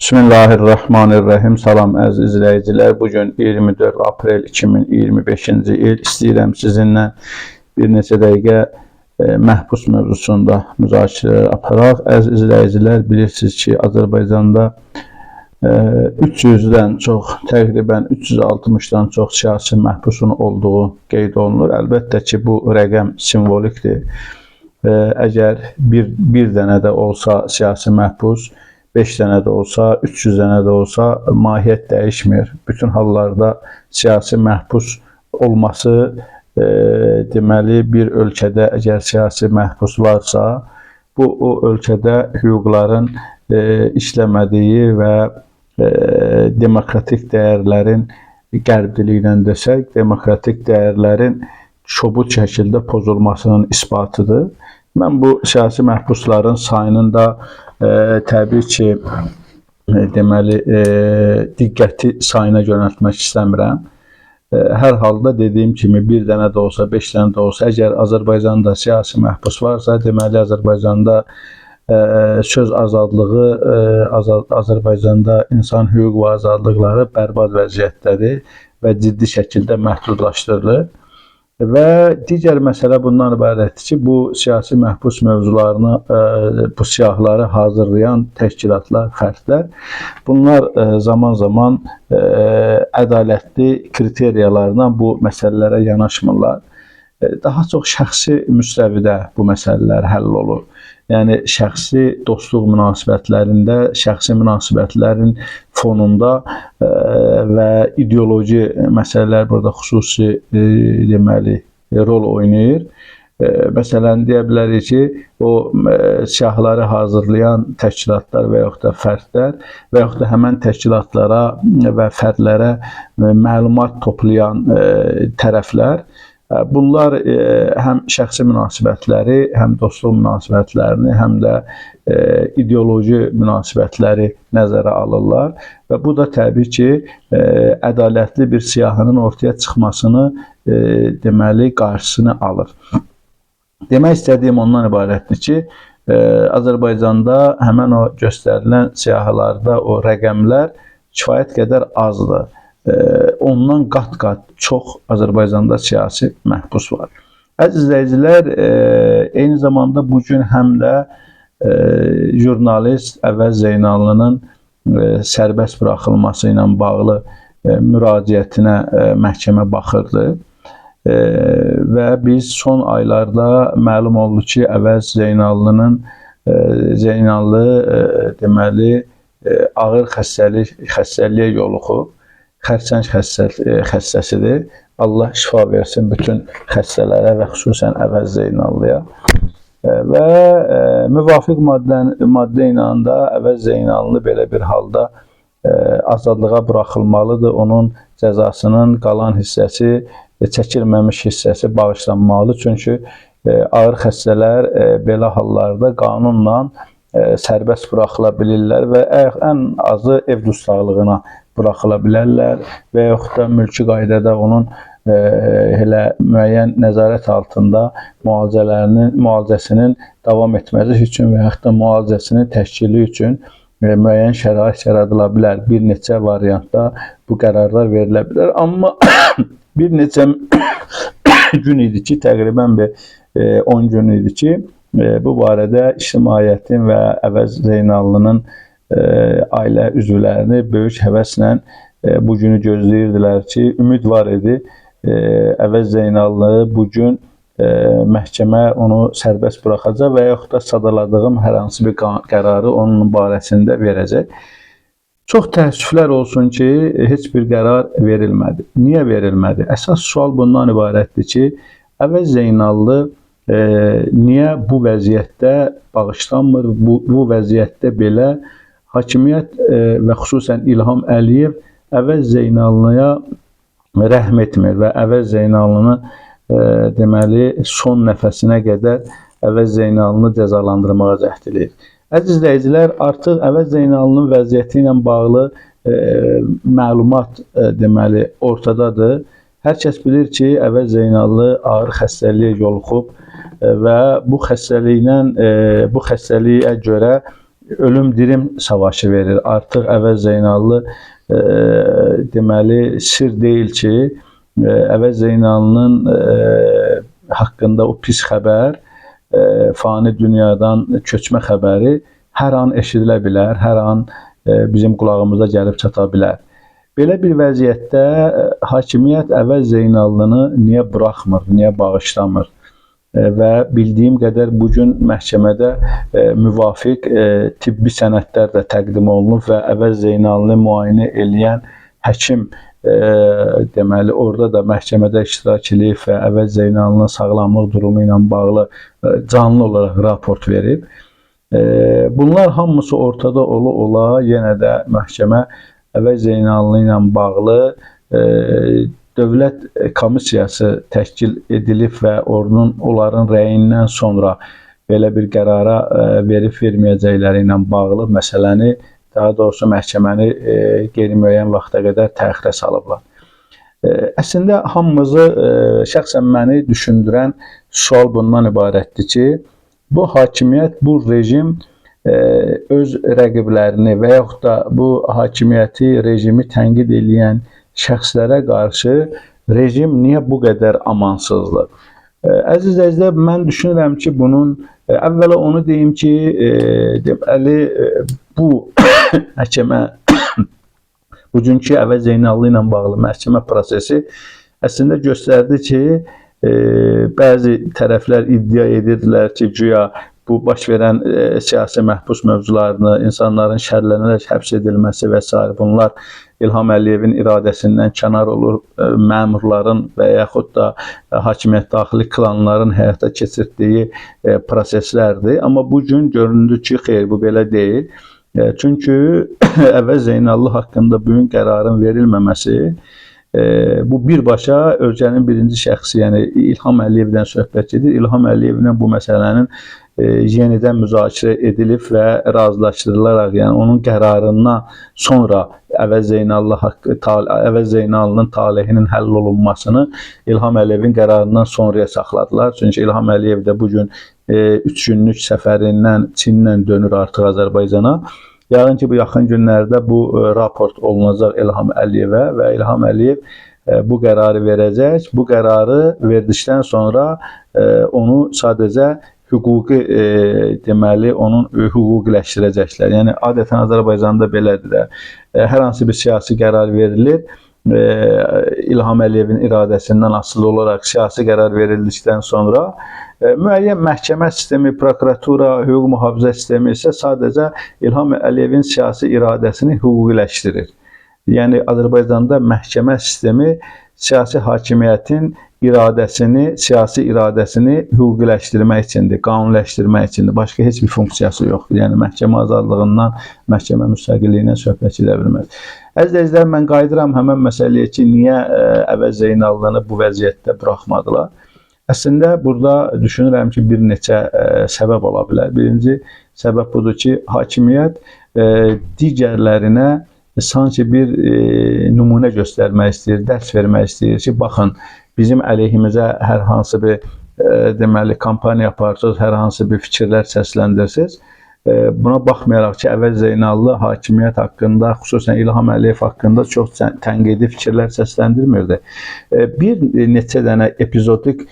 Bismillahirrahmanirrahim. Salam əziz izləyicilər. Bu gün 24 aprel 2025-ci il. İstəyirəm sizinlə bir neçə dəqiqə məhbus mövzusunda müzakirələr aparaq. Əziz izləyicilər, bilirsiniz ki, Azərbaycanda 300-dən çox, təqribən 360-dan çox siyasi məhbusun olduğu qeyd olunur. Əlbəttə ki, bu rəqəm simvolikdir. Əgər bir dənə də olsa siyasi məhbus, 5 dənə də olsa, 300 dənə də olsa mahiyyət dəyişmir. Bütün hallarda siyasi məhbus olması deməli bir ölkədə əgər siyasi məhbus varsa, bu o ölkədə hüquqların işləmədiyi və demokratik dəyərlərin, qərb dili ilə desək, demokratik dəyərlərin kobud şəkildə pozulmasının isbatıdır. Mən bu siyasi məhbusların sayının da təbii ki, deməli diqqəti sayına yönəltmək istəmirəm. Hər halda dediyim kimi bir dənə də olsa, 5 dənə də olsa, əgər Azərbaycanda siyasi məhbus varsa, deməli Azərbaycanda söz azadlığı, Azərbaycanda insan hüquq və azadlıqları bərbad vəziyyətdədir və ciddi şəkildə məhdudlaşdırılır. Və digər məsələ bundan ibarətdir ki, bu siyasi məhbus mövzularını, bu siyahıları hazırlayan təşkilatlar, fərdlər, bunlar zaman-zaman ədalətli kriteriyalarla bu məsələlərə yanaşmırlar. Daha çox şəxsi müstəvidə bu məsələlər həll olur. Yəni şəxsi dostluq münasibətlərində, şəxsi münasibətlərin fonunda və ideoloji məsələlər burada xüsusi deməli rol oynayır. Məsələn, deyə bilərik ki, o siyahıları hazırlayan təşkilatlar və yaxud da fərdlər və yaxud da həmən təşkilatlara və fərdlərə məlumat toplayan tərəflər, bunlar həm şəxsi münasibətləri, həm dostluq münasibətlərini, həm də ideoloji münasibətləri nəzərə alırlar və bu da təbii ki, ədalətli bir siyahının ortaya çıxmasını deməli qarşısını alır. Demək istədiyim ondan ibarətdir ki, Azərbaycanda həmən o göstərilən siyahılarda o rəqəmlər kifayət qədər azdır. Ondan qat-qat çox Azərbaycanda siyasi məhbus var. Əziz izləyicilər, eyni zamanda bu gün həm də jurnalist Əvəz Zeynallının sərbəst buraxılması ilə bağlı müraciətinə məhkəmə baxırdı. Və biz son aylarda məlum oldu ki, Əvəz Zeynallının Zeynallı deməli ağır xəstəliyə yoluxub. Xərçəng xəstəsidir. Allah şifa versin bütün xəstələrə və xüsusən Əvəz Zeynallıya. Və müvafiq maddə ilə də Əvəz Zeynallı belə bir halda azadlığa buraxılmalıdır. Onun cəzasının qalan hissəsi, çəkilməmiş hissəsi bağışlanmalıdır. Çünki ağır xəstələr belə hallarda qanunla sərbəst buraxıla bilirlər və ən azı ev dustaqlığına buraxıla bilərlər və yaxud da mülki qaydada onun elə müəyyən nəzarət altında müalicəsinin davam etməsi üçün və yaxud da müalicəsinin təşkili üçün müəyyən şərait yaradıla bilər. Bir neçə variantda bu qərarlar verilə bilər. Amma bir neçə gün idi ki, təqribən bir 10 gün idi ki, bu barədə ictimaiyyətin və Əvəz Zeynallının ailə üzvlərini böyük həvəslə bu günü gözləyirdilər ki, ümid var idi. Əvəz Zeynallı bu gün məhkəmə onu sərbəst buraxacaq və yaxud da sadaladığım hər hansı bir qərarı onun barəsində verəcək. Çox təəssüflər olsun ki, heç bir qərar verilmədi. Niyə verilmədi? Əsas sual bundan ibarətdir ki, Əvəz Zeynallı niyə bu vəziyyətdə bağışlanmır? Bu vəziyyətdə belə hakimiyyət və xüsusən İlham Əliyev Əvəz Zeynallıya rəhm etmir və Əvəz Zeynallını deməli son nəfəsinə qədər Əvəz Zeynallını cəzalandırmağa cəhd edir. Əziz izləyicilər, artıq Əvəz Zeynallının vəziyyəti ilə bağlı məlumat deməli ortadadır. Hər kəs bilir ki, Əvəz Zeynallı ağır xəstəliyə yoluxub və bu xəstəliklə, bu xəstəliyə görə ölüm dirim savaşı verir. Artıq Əvəz Zeynallı deməli sir deyil ki, Əvəz Zeynallının haqqında o pis xəbər, fani dünyadan köçmə xəbəri hər an eşidilə bilər, hər an bizim qulağımıza gəlib çata bilər. Belə bir vəziyyətdə hakimiyyət Əvəz Zeynallını niyə buraxmır, niyə bağışlamır? Və bildiyim qədər bu gün məhkəmədə müvafiq tibbi sənədlər də təqdim olunub və Əvəz Zeynallını müayinə eləyən həkim deməli orada da məhkəmədə iştirak eləyib və Əvəz Zeynallının sağlamlıq durumu ilə bağlı canlı olaraq raport verib. Bunlar hamısı ortada ola-ola yenə də məhkəmə Əvəz Zeynallı ilə bağlı dövlət komissiyası təşkil edilib və onların rəyindən sonra belə bir qərara verib verməyəcəkləri ilə bağlı məsələni, daha doğrusu məhkəməni qeyri-müəyyən vaxta qədər təxirə salıblar. Əslində hamımızı, şəxsən məni düşündürən sual bundan ibarətdir ki, bu hakimiyyət, bu rejim öz rəqiblərini və yaxud da bu hakimiyyəti, rejimi tənqid eləyən şəxslərə qarşı rejim niyə bu qədər amansızdır? Əziz izləyicilər, mən düşünürəm ki, bunun əvvəla onu deyim ki, deməli bu məhkəmə, bugünkü Əvəz Zeynallı ilə bağlı məhkəmə prosesi əslində göstərdi ki, bəzi tərəflər iddia edirdilər ki, güya bu baş verən siyasi məhbus mövzularını, insanların şərlənərək həbs edilməsi və sair, bunlar İlham Əliyevin iradəsindən kənar olur, məmurların və yaxud da hakimiyyət daxili klanların həyata keçirtdiyi proseslərdir. Amma bu gün göründü ki, xeyr, bu belə deyil. Çünki Əvəz Zeynallı haqqında bu gün qərarın verilməməsi, bu birbaşa ölkənin birinci şəxsi, yəni İlham Əliyevdən söhbət gedir. İlham Əliyevlə bu məsələnin yenidən müzakirə edilib və razılaşdırılaraq, yəni onun qərarından sonra Əvəz Zeynallının talehinin həll olunmasını İlham Əliyevin qərarından sonraya saxladılar. Çünki İlham Əliyev də bu gün 3 günlük səfərindən Çindən dönür artıq Azərbaycana. Yəqin ki, bu yaxın günlərdə bu raport olunacaq İlham Əliyevə və İlham Əliyev bu qərarı verəcək. Bu qərarı verdikdən sonra onu sadəcə hüquqi, deməli, onun hüquqiləşdirəcəklər. Yəni, adətən Azərbaycanda belədir də. Hər hansı bir siyasi qərar verilir, İlham Əliyevin iradəsindən asılı olaraq siyasi qərar verildikdən sonra müəyyən məhkəmə sistemi, prokuratura, hüquq mühafizə sistemi isə sadəcə İlham Əliyevin siyasi iradəsini hüquqiləşdirir. Yəni, Azərbaycanda məhkəmə sistemi siyasi hakimiyyətin iradəsini, siyasi iradəsini hüquqiləşdirmək üçündür, qanunləşdirmək üçündür. Başqa heç bir funksiyası yoxdur. Yəni, məhkəmə azadlığından, məhkəmə müstəqilliyindən söhbət edə bilməz. Əziz izləyicilər, mən qayıdıram həmən məsələyə ki, niyə Əvəz Zeynallını bu vəziyyətdə buraxmadılar? Əslində, burada düşünürəm ki, bir neçə səbəb ola bilər. Birinci səbəb budur ki, hakimiyyət digərlərinə sanki bir nümunə göstərmək istəyir, dərs vermək istəyir ki, baxın, bizim əleyhimizə hər hansı bir deməli, kampaniya aparırsınız, hər hansı bir fikirlər səsləndirsiniz. Buna baxmayaraq ki, Əvəz Zeynallı hakimiyyət haqqında, xüsusən İlham Əliyev haqqında çox tənqidi fikirlər səsləndirmirdi. Bir neçə dənə epizodik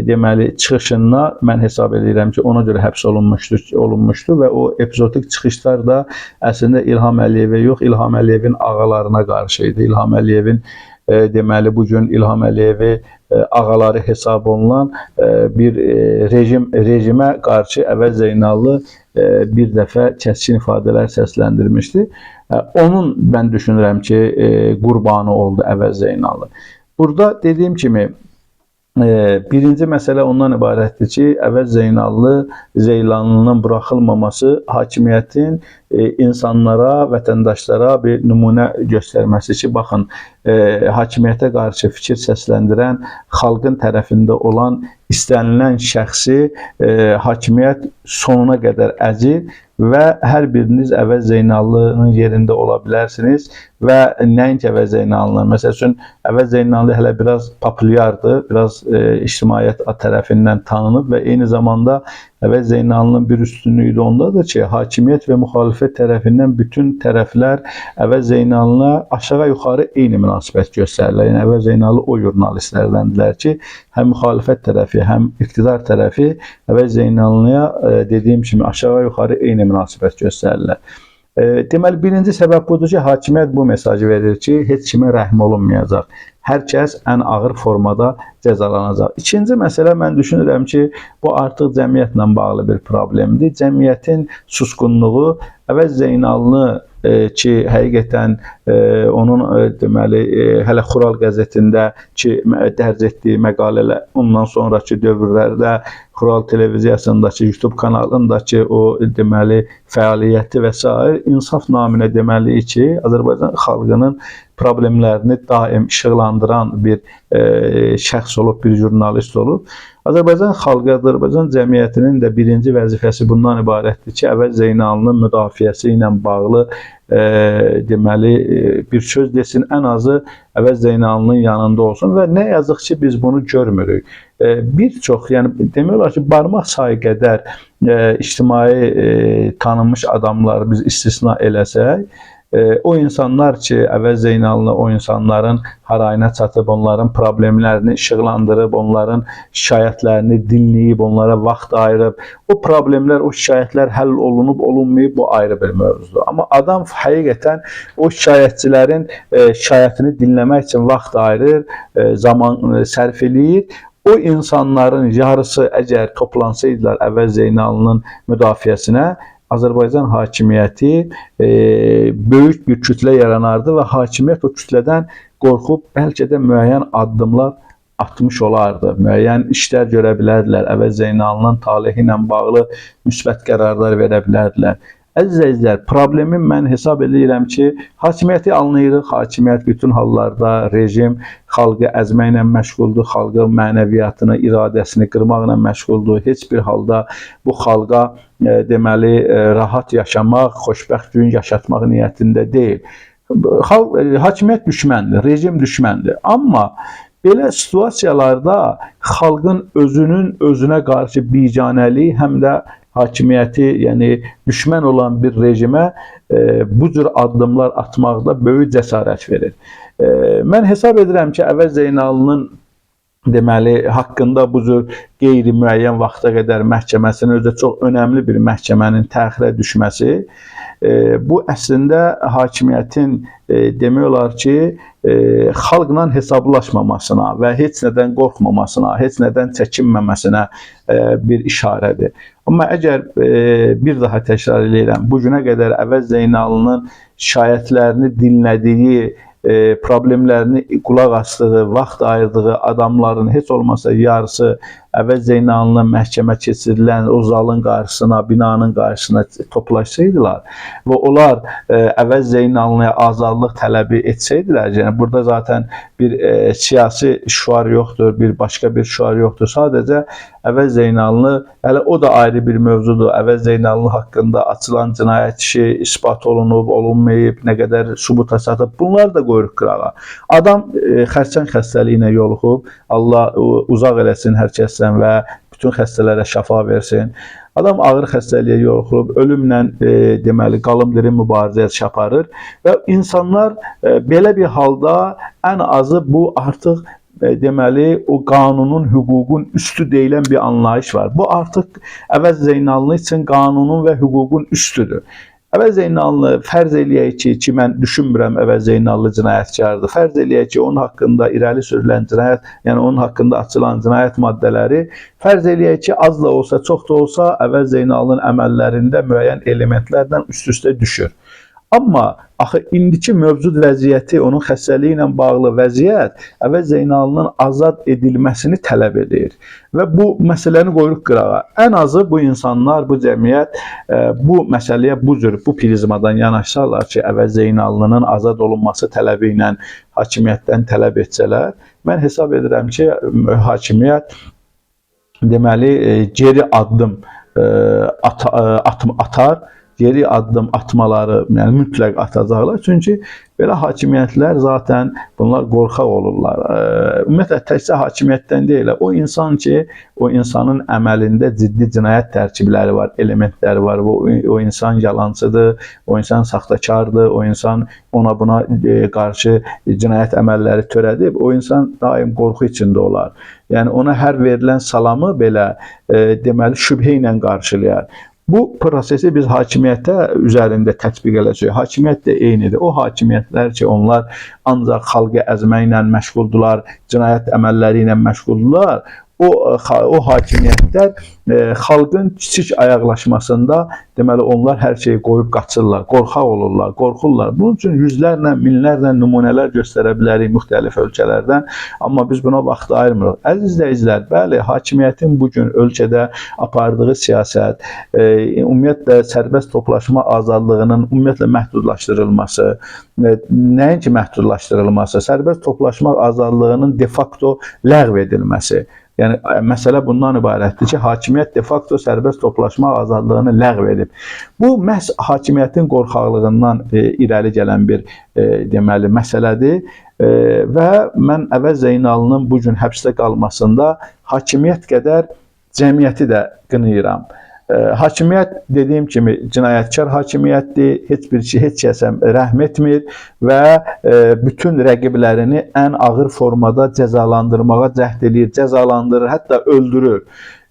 deməli, çıxışına mən hesab edirəm ki, ona görə həbs olunmuşdu və o epizodik çıxışlar da əslində İlham Əliyevə yox, İlham Əliyevin ağalarına qarşı idi. İlham Əliyevin deməli, bugün İlham Əliyevi ağaları hesab olunan bir rejimə qarşı Əvəz Zeynallı bir dəfə kəskin ifadələr səsləndirmişdi. Onun, mən düşünürəm ki, qurbanı oldu Əvəz Zeynallı. Burada dediyim kimi, birinci məsələ ondan ibarətdir ki, Əvəz Zeynallı Zeylanlının buraxılmaması hakimiyyətin insanlara, vətəndaşlara bir nümunə göstərməsi ki, baxın, hakimiyyətə qarşı fikir səsləndirən, xalqın tərəfində olan istənilən şəxsi hakimiyyət sonuna qədər əzir və hər biriniz Əvəz Zeynallının yerində ola bilərsiniz və nəinki Əvəz Zeynallının. Məsəl üçün, Əvəz Zeynallı hələ biraz populyardır, biraz ictimaiyyət tərəfindən tanınıb və eyni zamanda Əvəz Zeynallının bir üstünlüyü də ondadır ki, hakimiyyət və müxalifət tərəfindən bütün tərəflər Əvəz Zeynalına aşağı-yuxarı eyni münasibət göstərirlər. Yəni Əvəz Zeynallı o jurnalistlərdəndirlər ki, həm müxalifət tərəfi, həm iqtidar tərəfi Əvəz Zeynallıya dediyim kimi aşağı-yuxarı eyni münasibət göstərirlər. Deməli, birinci səbəb budur ki, hakimiyyət bu mesajı verir ki, heç kimə rəhm olunmayacaq. Hər kəs ən ağır formada cəzalanacaq. İkinci məsələ, mən düşünürəm ki, bu artıq cəmiyyətlə bağlı bir problemdir. Cəmiyyətin susqunluğu Əvəz Zeynalını ki, həqiqətən onun deməli hələ Xural qəzetində ki dərc etdiyi məqalələr, ondan sonrakı dövrlərdə Xural televiziyasındakı, YouTube kanalındakı o deməli fəaliyyəti və sair insaf naminə deməliyik ki, Azərbaycan xalqının problemlərini daim işıqlandıran bir şəxs olub, bir jurnalist olub. Azərbaycan xalqı, Azərbaycan cəmiyyətinin də birinci vəzifəsi bundan ibarətdir ki, Əvəz Zeynalının müdafiəsi ilə bağlı deməli bir söz desin, ən azı Əvəz Zeynalının yanında olsun və nə yazıq ki, biz bunu görmürük. Bir çox, yəni demək olar ki, barmaq sayı qədər ictimai tanınmış adamları biz istisna eləsək, o insanlar ki, Əvəz Zeynallı o insanların harayına çatıb, onların problemlərini işıqlandırıb, onların şikayətlərini dinləyib, onlara vaxt ayırıb, o problemlər, o şikayətlər həll olunub, olunmayıb, bu ayrı bir mövzudur. Amma adam həqiqətən o şikayətçilərin şikayətini dinləmək üçün vaxt ayırır, zaman sərf eləyir. O insanların yarısı əgər toplansaydılar Əvəz Zeynallının müdafiəsinə, Azərbaycan hakimiyyəti böyük bir kütlə yaranardı və hakimiyyət o kütlədən qorxub bəlkə də müəyyən addımlar atmış olardı. Müəyyən işlər görə bilərdilər. Əvəz Zeynalının talehi ilə bağlı müsbət qərarlar verə bilərdilər. Əziz izləyicilər, problemi mən hesab edirəm ki, hakimiyyəti anlayırıq. Hakimiyyət bütün hallarda rejim xalqı əzməklə məşğuldur, xalqın mənəviyyatını, iradəsini qırmaqla məşğuldur. Heç bir halda bu xalqa deməli rahat yaşamaq, xoşbəxt gün yaşatmaq niyyətində deyil. Xalq, hakimiyyət düşməndir, rejim düşməndir. Amma belə situasiyalarda xalqın özünün özünə qarşı biganəliyi həm də hakimiyyəti, yəni düşmən olan bir rejimə bu cür addımlar atmaqda böyük cəsarət verir. Mən hesab edirəm ki, Əvəz Zeynalının deməli haqqında bu cür qeyri-müəyyən vaxta qədər məhkəməsinin, özü də çox önəmli bir məhkəmənin təxirə düşməsi, bu əslində hakimiyyətin demək olar ki, xalqla hesablaşmamasına və heç nədən qorxmamasına, heç nədən çəkinməməsinə bir işarədir. Amma əgər bir daha təkrar eləyirəm, bu günə qədər Əvəz Zeynalının şikayətlərini dinlədiyi, problemlərini qulaq asdığı, vaxt ayırdığı adamların heç olmasa yarısı Əvəz Zeynalının məhkəmə keçirilən o zalın qarşısına, binanın qarşısına toplaşsaydılar və onlar Əvəz Zeynallıya azadlıq tələbi etsəydilər, yəni burada zaten bir siyasi şüar yoxdur, bir başqa bir şüar yoxdur. Sadəcə Əvəz Zeynallı, hələ o da ayrı bir mövzudur. Əvəz Zeynallı haqqında açılan cinayət işi isbat olunub, olunmayıb, nə qədər sübuta çatıb, bunlar da qoyuruq qırağa. Adam xərçəng xəstəliyinə yoluxub, Allah uzaq eləsin hər kəsdən və bütün xəstələrə şəfa versin. Adam ağır xəstəliyə yoluxub, ölümlə deməli qalım dirim mübarizə aparır və insanlar belə bir halda ən azı bu artıq deməli o qanunun, hüququn üstü deyilən bir anlayış var. Bu artıq Əvəz Zeynallı üçün qanunun və hüququn üstüdür. Əvəz Zeynallı fərz eləyək ki, mən düşünmürəm Əvəz Zeynallı cinayətkardır. Fərz eləyək ki, onun haqqında irəli sürülən cinayət, yəni onun haqqında açılan cinayət maddələri, fərz eləyək ki, az da olsa, çox da olsa Əvəz Zeynallının əməllərində müəyyən elementlərdən üst-üstə düşür. Amma axı indiki mövcud vəziyyəti, onun xəstəliyi ilə bağlı vəziyyət Əvəz Zeynallının azad edilməsini tələb edir. Və bu məsələni qoyuruq qırağa. Ən azı bu insanlar, bu cəmiyyət bu məsələyə bu cür, bu prizmadan yanaşsalar ki, Əvəz Zeynallının azad olunması tələbi ilə hakimiyyətdən tələb etsələr, mən hesab edirəm ki, hakimiyyət deməli geri addım atar geri addım atmaları, yəni mütləq atacaqlar. Çünki belə hakimiyyətlər zaten bunlar qorxaq olurlar. Ümumiyyətlə təkcə hakimiyyətdən deyil, o insan ki, o insanın əməlində ciddi cinayət tərkibləri var, elementləri var. O insan yalancıdır, o insan saxtakardır, o insan ona buna qarşı cinayət əməlləri törədib, o insan daim qorxu içində olar. Yəni ona hər verilən salamı belə deməli şübhə ilə qarşılayar. Bu prosesi biz hakimiyyətə üzərində tətbiq edəcəyik. Hakimiyyət də eynidir. O hakimiyyətlər ki, onlar ancaq xalqı əzməklə məşğuldular, cinayət əməlləri ilə məşğuldular. O hakimiyyətlər xalqın kiçik ayaqlaşmasında deməli onlar hər şeyi qoyub qaçırlar, qorxaq olurlar, qorxurlar. Bunun üçün yüzlərlə, minlərlə nümunələr göstərə bilərik müxtəlif ölkələrdən, amma biz buna vaxt ayırmırıq. Əziz izləyicilər, bəli, hakimiyyətin bu gün ölkədə apardığı siyasət, ümumiyyətlə sərbəst toplaşma azadlığının ümumiyyətlə məhdudlaşdırılması, nəinki məhdudlaşdırılması, sərbəst toplaşma azadlığının de facto ləğv edilməsi. Yəni məsələ bundan ibarətdir ki, hakimiyyət de facto sərbəst toplaşma azadlığını ləğv edib. Bu məhz hakimiyyətin qorxaqlığından irəli gələn bir deməli məsələdir və mən Əvəz Zeynalının bu gün həbsdə qalmasında hakimiyyət qədər cəmiyyəti də qınayıram. Hakimiyyət dediyim kimi cinayətkar hakimiyyətdir, heç bir şey, heç kəsə rəhm etmir və bütün rəqiblərini ən ağır formada cəzalandırmağa cəhd eləyir, cəzalandırır, hətta öldürür.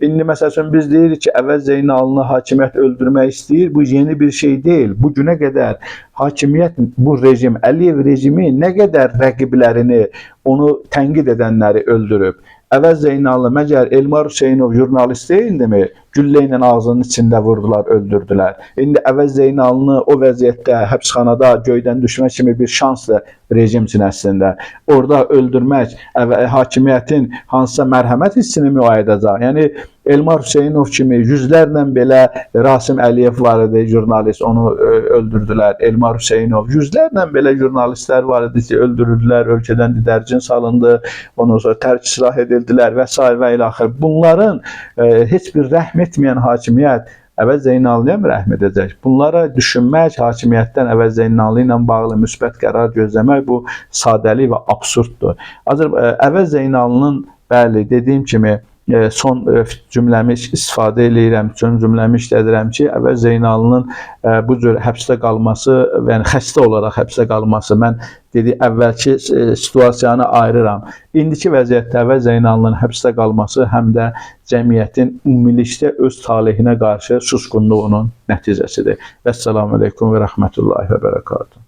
İndi məsəl üçün biz deyirik ki, Əvəz Zeynalını hakimiyyət öldürmək istəyir. Bu yeni bir şey deyil. Bu günə qədər hakimiyyət, bu rejim, Əliyev rejimi nə qədər rəqiblərini, onu tənqid edənləri öldürüb. Əvəz Zeynallı, məgər Elmar Hüseynov jurnalist deyildimi? Güllə ilə ağzının içində vurdular, öldürdülər. İndi Əvəz Zeynalını o vəziyyətdə həbsxanada göydən düşmək kimi bir şansdır rejim üçün əslində. Orada öldürmək hakimiyyətin hansısa mərhəmət hissini mi ayıracaq? Yəni Elmar Hüseynov kimi yüzlərlə belə Rasim Əliyev var idi, jurnalist, onu öldürdülər. Elmar Hüseynov, yüzlərlə belə jurnalistlər var idi ki, öldürüldülər, ölkədən didərcin salındı, ondan sonra tərk silah edildilər və sair və ilaxır. Bunların heç bir rəhm etməyən hakimiyyət Əvəz Zeynallıya mı rəhm edəcək? Bunlara düşünmək, hakimiyyətdən Əvəz Zeynallı ilə bağlı müsbət qərar gözləmək bu sadəlik və absurddur. Əvəz Zeynallının, bəli, dediyim kimi, son cümləmi istifadə eləyirəm, son cümləmi işlədirəm ki, Əvəz Zeynallının bu cür həbsdə qalması, yəni xəstə olaraq həbsdə qalması, mən dedi əvvəlki situasiyanı ayırıram. İndiki vəziyyətdə Əvəz Zeynallının həbsdə qalması həm də cəmiyyətin ümumilikdə öz talehinə qarşı susqunluğunun nəticəsidir. Vəssalamu aleykum və rəhmətullahi və bərəkatuhu.